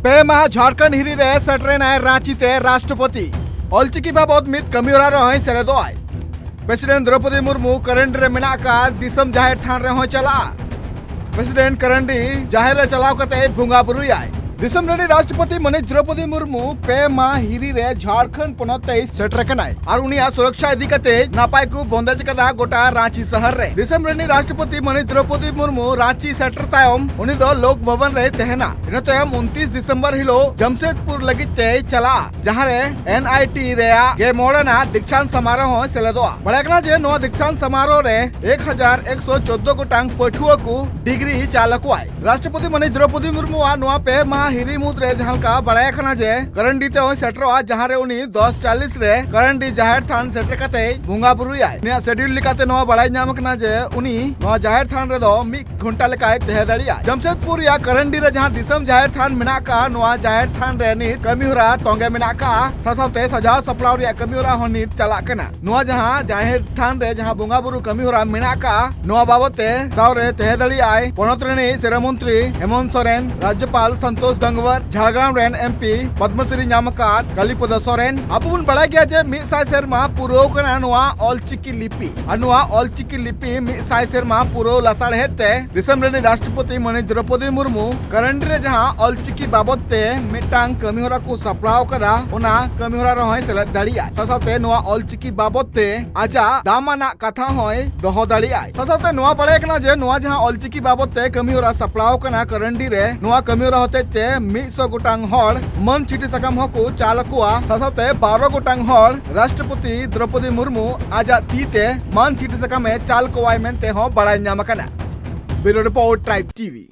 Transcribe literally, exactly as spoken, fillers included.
ᱯᱮ ᱢᱟᱦᱟ ᱡᱷᱟᱲᱠᱷᱚᱸᱰ ᱦᱤᱨᱤ ᱨᱮ ᱥᱮᱴᱮᱨᱮᱱᱟᱭ ᱨᱟᱸᱪᱤ ᱛᱮ ᱨᱟᱥᱴᱨᱚᱯᱚᱛᱤ᱾ ᱚᱞᱪᱤᱠᱤ ᱵᱟᱵᱚᱛ ᱢᱤᱫ ᱠᱟᱹᱢᱤᱦᱚᱨᱟ ᱨᱮᱦᱚᱸᱭ ᱥᱮᱞᱮᱫᱚᱜᱼᱟᱭ᱾ ᱯᱨᱮᱥᱤᱰᱮᱱᱴ ᱫᱨᱚᱯᱚᱫᱤ ᱢᱩᱨᱢᱩ ᱠᱟᱨᱟᱱᱰᱤ ᱨᱮ ᱢᱮᱱᱟᱜ ᱟᱠᱟᱫ ᱫᱤᱥᱚᱢ ᱡᱟᱦᱮᱨ ᱛᱷᱟᱱ ᱨᱮᱦᱚᱸᱭ ᱪᱟᱞᱟᱜᱼᱟ᱾ ᱯᱨᱮᱥᱤᱰᱮᱱᱴ ᱠᱟᱨᱟᱱᱰᱤ ᱡᱟᱦᱮᱨ ᱨᱮ ᱪᱟᱞᱟᱣ ᱠᱟᱛᱮ ᱵᱚᱸᱜᱟ ᱵᱩᱨᱩᱭᱟᱭ᱾ ᱫᱤᱥᱚᱢ ᱨᱤᱱᱤᱡ ᱨᱟᱥᱴᱨᱚᱯᱚᱛᱤ ᱢᱟᱹᱱᱤᱡ ᱫᱨᱚᱯᱚᱫᱤ ᱢᱩᱨᱢᱩ ᱯᱮ ᱢᱟᱦᱟ ᱦᱤᱨᱤ ᱨᱮ ᱡᱷᱟᱲᱠᱷᱚᱸᱰ ᱯᱚᱱᱚᱛ ᱛᱮᱭ ᱥᱮᱴᱮᱨ ᱟᱠᱟᱱᱟᱭ ᱟᱨ ᱩᱱᱤᱭᱟᱜ ᱥᱩᱨᱚᱠᱷᱟ ᱤᱫᱤ ᱠᱟᱛᱮ ᱱᱟᱯᱟᱭ ᱠᱚ ᱵᱚᱱᱫᱮᱡ ᱟᱠᱟᱫᱟ ᱜᱚᱴᱟ ᱨᱟᱸᱪᱤ ᱥᱚᱦᱚᱨ ᱨᱮ᱾ ᱫᱤᱥᱚᱢ ᱨᱤᱱᱤᱡ ᱨᱟᱥᱴᱨᱚᱯᱚᱛᱤ ᱢᱟᱹᱱᱤᱡ ᱫᱨᱚᱯᱚᱫᱤ ᱢᱩᱨᱢᱩ ᱨᱟᱸᱪᱤ ᱥᱮᱴᱮᱨ ᱛᱟᱭᱚᱢ ᱩᱱᱤ ᱫᱚ ᱞᱳᱠ ᱵᱷᱚᱵᱚᱱ ᱨᱮᱭ ᱛᱟᱦᱮᱱᱟ᱾ ᱤᱱᱟᱹ ᱛᱟᱭᱚᱢ ᱩᱱᱛᱤᱥ ᱫᱤᱥᱚᱢᱵᱚᱨ ᱦᱤᱞᱳᱜ ᱡᱟᱢᱥᱮᱫᱽᱯᱩᱨ ᱞᱟᱹᱜᱤᱫ ᱛᱮᱭ ᱪᱟᱞᱟᱜᱼᱟ, ᱡᱟᱦᱟᱸ ᱨᱮ ᱮᱱ ᱟᱭ ᱴᱤ ᱨᱮᱭᱟᱜ ᱜᱮ ᱢᱚᱬᱮ ᱟᱱᱟᱜ ᱫᱤᱠᱪᱷᱟᱱᱛ ᱥᱚᱢᱟᱨᱳᱦ ᱦᱚᱸ ᱥᱮᱞᱮᱫᱚᱜᱼᱟ᱾ ᱵᱟᱲᱟᱭ ᱠᱟᱱᱟ ᱡᱮ ᱱᱚᱣᱟ ᱫᱤᱠᱪᱷᱟᱱᱛ ᱥᱚᱢᱟᱨᱳᱦ ᱨᱮ ᱮᱠ ᱦᱟᱡᱟᱨ ᱮᱠᱥᱚ ᱪᱳᱫᱽᱫᱳ ᱜᱚᱴᱟᱝ ᱯᱟᱹᱴᱷᱩᱣᱟᱹ ᱠᱚ ᱰᱤᱜᱽᱨᱤ ᱪᱟᱞ ᱟᱠᱚᱣᱟᱭ᱾ ᱨᱟᱥᱴᱨᱚᱯᱚᱛᱤ ᱢᱟᱹᱱᱤᱡ ᱫᱨᱚᱯᱚᱫᱤ ᱢᱩᱨᱢᱩᱣᱟᱜ ᱱᱚᱣᱟ ᱯᱮ ᱢᱟᱦᱟ ᱦᱤᱨᱤ ᱢᱩᱫᱽ ᱨᱮ ᱡᱟᱦᱟᱸ ᱞᱮᱠᱟ ᱵᱟᱲᱟᱭ ᱠᱟᱱᱟ ᱡᱮ ᱠᱟᱨᱟᱱᱰᱤ ᱛᱮ ᱦᱚᱸᱭ ᱥᱮᱴᱮᱨᱚᱜᱼᱟ, ᱡᱟᱦᱟᱸ ᱨᱮ ᱩᱱᱤ ᱫᱚᱥ ᱪᱟᱞᱤᱥ ᱨᱮ ᱠᱟᱨᱟᱱᱰᱤ ᱡᱟᱦᱮᱨ ᱛᱷᱟᱱ ᱥᱮᱴᱮᱨ ᱠᱟᱛᱮ ᱵᱚᱸᱜᱟ ᱵᱩᱨᱩᱭᱟᱭ᱾ ᱩᱱᱤᱭᱟᱜ ᱥᱮᱰᱤᱭᱩᱞ ᱞᱮᱠᱟᱛᱮ ᱱᱚᱣᱟ ᱵᱟᱲᱟᱭ ᱧᱟᱢ ᱟᱠᱟᱱᱟ ᱡᱮ ᱩᱱᱤ ᱱᱚᱣᱟ ᱡᱟᱦᱮᱨ ᱛᱷᱟᱱ ᱨᱮᱫᱚ ᱢᱤᱫ ᱜᱷᱚᱱᱴᱟ ᱞᱮᱠᱟᱭ ᱛᱟᱦᱮᱸ ᱫᱟᱲᱮᱭᱟᱜᱼᱟ᱾ ᱡᱟᱢᱥᱮᱫᱽᱯᱩᱨ ᱨᱮᱭᱟᱜ ᱠᱟᱨᱟᱱᱰᱤ ᱨᱮ ᱡᱟᱦᱟᱸ ᱫᱤᱥᱚᱢ ᱡᱟᱦᱮᱨ ᱛᱷᱟᱱ ᱢᱮᱱᱟᱜ ᱟᱠᱟᱫᱼᱟ, ᱱᱚᱣᱟ ᱡᱟᱦᱮᱨ ᱛᱷᱟᱱ ᱨᱮ ᱱᱤᱛ ᱠᱟᱹᱢᱤ ᱦᱚᱨᱟ ᱛᱚᱸᱜᱮ ᱢᱮᱱᱟᱜ ᱟᱠᱟᱫᱼᱟ᱾ ᱥᱟᱶ ᱥᱟᱶᱛᱮ ᱥᱟᱡᱟᱣ ᱥᱟᱯᱲᱟᱣ ᱨᱮᱭᱟᱜ ᱠᱟᱹᱢᱤ ᱦᱚᱨᱟ ᱦᱚᱸ ᱱᱤᱛ ᱪᱟᱞᱟᱜ ᱠᱟᱱᱟ᱾ ᱱᱚᱣᱟ ᱡᱟᱦᱟᱸ ᱡᱟᱦᱮᱨ ᱛᱷᱟᱱ ᱨᱮ ᱡᱟᱦᱟᱸ ᱵᱚᱸᱜᱟ ᱵᱩᱨᱩ ᱠᱟᱹᱢᱤ ᱦᱚᱨᱟ ᱢᱮᱱᱟᱜ ᱟᱠᱟᱫᱼᱟ, ᱱᱚᱣᱟ ᱵᱟᱵᱚᱛ ᱛᱮ ᱥᱟᱶ ᱨᱮ ᱛᱟᱦᱮᱸ ᱫᱟᱲᱮᱭᱟᱜᱼᱟᱭ ᱯᱚᱱᱚᱛ ᱨᱤᱱᱤᱡ ᱥᱤᱨᱟᱹ ᱢᱚᱱᱛᱨᱤ ᱦᱮᱢᱚᱱᱛ ᱥᱚᱨᱮᱱ, ᱨᱟᱡᱽᱡᱚᱯᱟᱞ ᱥᱚᱱᱛᱳᱥ ᱜᱟᱝᱣᱟᱨ, ᱡᱷᱟᱲᱜᱨᱟᱢ ᱨᱮᱱ ᱮᱢ ᱯᱤ ᱯᱚᱫᱽᱢᱚᱥᱨᱤ ᱧᱟᱢ ᱟᱠᱟᱫ ᱠᱟᱞᱤᱯᱚᱫᱚ ᱥᱚᱨᱮᱱ᱾ ᱟᱵᱚ ᱵᱚᱱ ᱵᱟᱲᱟᱭ ᱜᱮᱭᱟ ᱡᱮ ᱢᱤᱫ ᱥᱟᱭ ᱥᱮᱨᱢᱟ ᱯᱩᱨᱟᱹᱣ ᱠᱟᱱᱟ ᱱᱚᱣᱟ ᱚᱞᱪᱤᱠᱤ ᱞᱤᱯᱤ᱾ ᱟᱨ ᱱᱚᱣᱟ ᱚᱞᱪᱤᱠᱤ ᱞᱤᱯᱤ ᱢᱤᱫ ᱥᱟᱭ ᱥᱮᱨᱢᱟ ᱯᱩᱨᱟᱹᱣ ᱞᱟᱥᱟᱲᱦᱮᱫ ᱛᱮ ᱫᱤᱥᱚᱢ ᱨᱤᱱᱤᱡ ᱨᱟᱥᱴᱨᱚᱯᱚᱛᱤ ᱢᱟᱹᱱᱤᱡ ᱫᱨᱚᱯᱚᱫᱤ ᱢᱩᱨᱢᱩ ᱠᱟᱨᱟᱱᱰᱤ ᱨᱮ ᱡᱟᱦᱟᱸ ᱚᱞᱪᱤᱠᱤ ᱵᱟᱵᱚᱛ ᱛᱮ ᱢᱤᱫᱴᱟᱝ ᱠᱟᱹᱢᱤ ᱦᱚᱨᱟ ᱠᱚ ᱥᱟᱯᱲᱟᱣ ᱟᱠᱟᱫᱟ, ᱚᱱᱟ ᱠᱟᱹᱢᱤ ᱦᱚᱨᱟ ᱨᱮᱦᱚᱸᱭ ᱥᱮᱞᱮᱫ ᱫᱟᱲᱮᱭᱟᱜᱼᱟ᱾ ᱥᱟᱶ ᱥᱟᱶᱛᱮ ᱱᱚᱣᱟ ᱚᱞᱪᱤᱠᱤ ᱵᱟᱵᱚᱛ ᱛᱮ ᱟᱡᱟᱜ ᱫᱟᱢᱟᱱᱟᱜ ᱠᱟᱛᱷᱟ ᱦᱚᱸᱭ ᱫᱚᱦᱚ ᱫᱟᱲᱮᱭᱟᱜᱼᱟ᱾ ᱥᱟᱶ ᱥᱟᱶᱛᱮ ᱱᱚᱣᱟ ᱵᱟᱲᱟᱭ ᱠᱟᱱᱟ ᱡᱮ ᱱᱚᱣᱟ ᱡᱟᱦᱟᱸ ᱚᱞᱪᱤᱠᱤ ᱵᱟᱵᱚᱛ ᱛᱮ ᱠᱟᱹᱢᱤ ᱦᱚᱨᱟ ᱥᱟᱯᱲᱟᱣ ᱠᱟᱱᱟ ᱠᱟᱨᱟᱱᱰᱤ ᱨᱮ, ᱱᱚᱣᱟ ᱠᱟᱹᱢᱤ ᱦᱚᱨᱟ ᱦᱚᱛᱮᱡ ᱛᱮ ᱢᱤᱫ ᱥᱚ ᱜᱚᱴᱟᱝ ᱦᱚᱲ ᱢᱟᱹᱱ ᱪᱤᱴᱷᱤ ᱥᱟᱠᱟᱢ ᱦᱚᱸᱠᱚ ᱪᱟᱞ ᱟᱠᱚᱣᱟ᱾ ᱥᱟᱶ ᱥᱟᱶᱛᱮ ᱵᱟᱨᱚ ᱜᱚᱴᱟᱝ ᱦᱚᱲ ᱨᱟᱥᱴᱨᱚᱯᱚᱛᱤ ᱫᱨᱚᱯᱚᱫᱤ ᱢᱩᱨᱢᱩ ᱟᱡᱟᱜ ᱛᱤ ᱛᱮ ᱢᱟᱹᱱ ᱪᱤᱴᱷᱤ ᱥᱟᱠᱟᱢ ᱮ ᱪᱟᱞ ᱠᱚᱣᱟᱭ ᱢᱮᱱᱛᱮ ᱦᱚᱸ ᱵᱟᱲᱟᱭ ᱧᱟᱢ ᱟᱠᱟᱱᱟ᱾ ᱵᱤᱭᱩᱨᱳ ᱨᱤᱯᱳᱨᱴ, ᱴᱨᱟᱭᱤᱵᱽ ᱴᱤᱵᱷᱤ᱾